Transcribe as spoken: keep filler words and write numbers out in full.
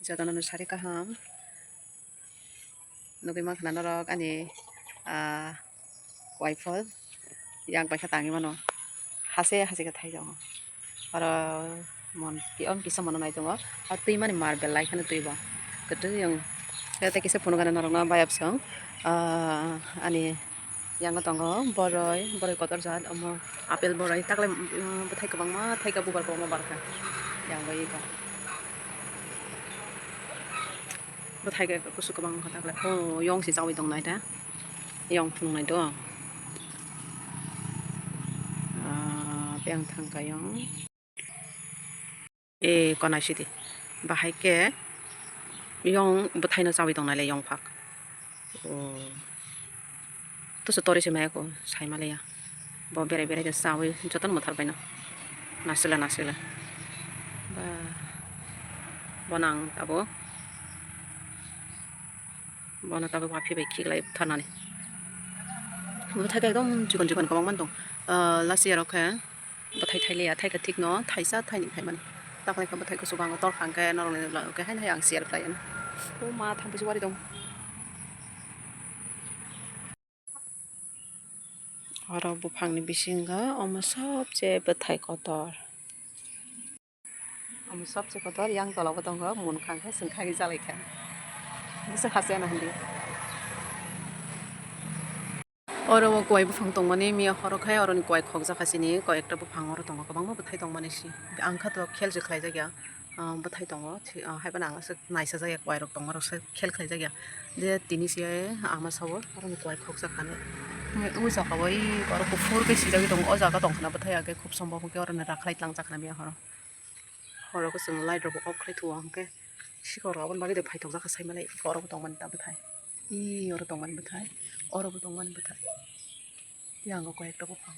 Jotono no sari kaham. Nugui mankha na norok ani, ah, waifo yang paikha tangwi mano. Hase hase khe thai tongo. Oro mon, on kisa mono nai tongo. O twi mani mar belai kheno twi bo. Kwtwi wng. Tei kisa phunukgana norokno bayapsong. Ah, ani yango tongo boroi, boroi kotor jat omo apple boroi. Taklai, mm, bwthai kwbangma thaika bubar kwbangma barkha. Yang bai kha. Bwthai khe kusu kwbang wngkha taklai. Oh, yong se chawi tongnai da. Yong phunuknai do. Ah, tei ang thangkha yong. E, konai sidi. Bahai khe yong bwthaino chawi tongnai le yong phak. Oh. Tusu tori se maya ko sai maliya. Bo berai berai khe chawi jotono mwthar baino. Nasila nasila. Ba. Bono ang tabuk. Bono tabuk waphi bai khiklai butharnani. Bwthai khe ekdom chikon chikon kwbangma tong. Ah, last year o khe bwthai thailiya, thaikha thikno thaisa thaini thaimani. Takhwlai khe bwthai kuchuk ang tor kha hwnkhe norokni vlog o khe haino hai ang share khlai anw. O ma thampui se wari tong. Oro buphangni bisingo omo sobse bwthai kotor. Omo sobse kotor yang tolabo tongo, munkha hwnkhe chwng khagwi chalaikha. Bwswk hacheno hindi. Oro o kuai buphang tongmani miya horo khai oroni kuai khokjakha chini, koi ekta buphang oro tongo, kwbangma bwthai tongmani si. Ang kha to khel se khlaijakya, ah, bwthai tongo, thi-, ah, haiphano ang aswk naisajak ya, kuai rok tongma rok se khel khlaijakya. Je tini se ama sao oroni kuai khokjakha ni. O jaga o i oro kuphur khe sijagwi tongo, o jaga tongkhana bwthai age khub sombo hwnkhe oroni rakhlai tlangjak khana miya horo. Horo khe chwng light rok bo off khlai thuo hwnkhe sikoro aboni bagwi de phaithokjakha saimanwi oro bo tongmani ta bwthai. Ee, oro tongmani bwthai, oro bo tongmani bwthai. Yango koi ekta buphang.